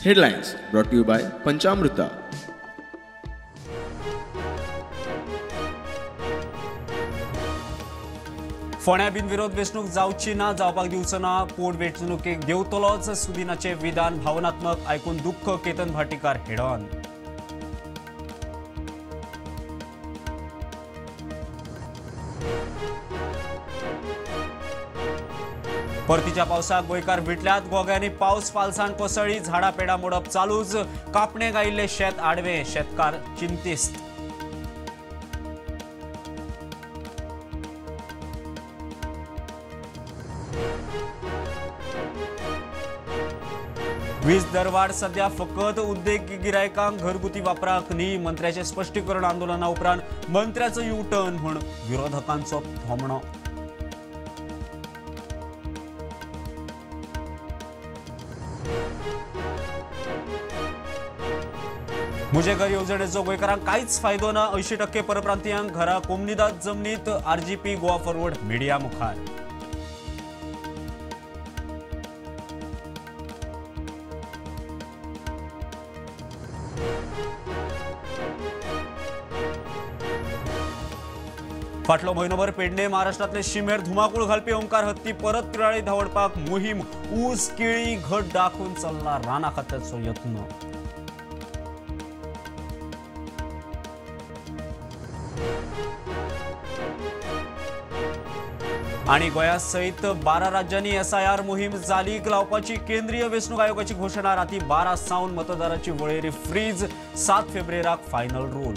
Headlines brought to you by Panchamruta. फोंड्या बिनविरोध वेंचणूक जावची ना, जावपाक दिवचो ना, पोट वेंचणुकेक देंवतलोच, सुदिनाचें विधान भावनात्मक, आयकून दुख्ख, केतन भाटीकार हेडॉन. परतीच्या पावसाक गोंयकार विटल्यात, गोग्यांनी पावस पालसाण कोसळ्ळी, झाडां पेडां मोडप चालूच, कापणे गायिल्ले शेत आडवे, शेतकार चिंतेस्त. वीज दरवाढ सध्या फकत उद्देग गिरायकांक घरगुती वापराक न्ही, मंत्र्याचें स्पश्टीकरण आंदोलना उपरांत मंत्र्याचो यू टर्न म्हूण विरोधकांचो थोमणो. मुझे घर येवजणेचो गोंयकारांक कांयच फायदो ना, 80% परप्रांतीयांक घरा कोमनिदाद जमनीत, आरजीपी गोवा फॉरवर्ड मिडिया मुखार. फाटलो म्हयनोभर पेडणे महाराष्ट्रांतले शिमेर धुमाकूळ घालपी ओंकार हत्ती परत तिराळी धांवडपाक मोहीम, ऊस केळी घट दाखोवन चल्ला राना खात्याचो यत्न. आणि गोंया सहित 12 राज्यांनी एसआयआर मोहीम चालीक लावपाची केंद्रीय वेंचणूक आयोगाची घोशणा. राती 12 सावन मतदाराची वळेरी फ्रीज, 7 फेब्रुवारीक फायनल रोल.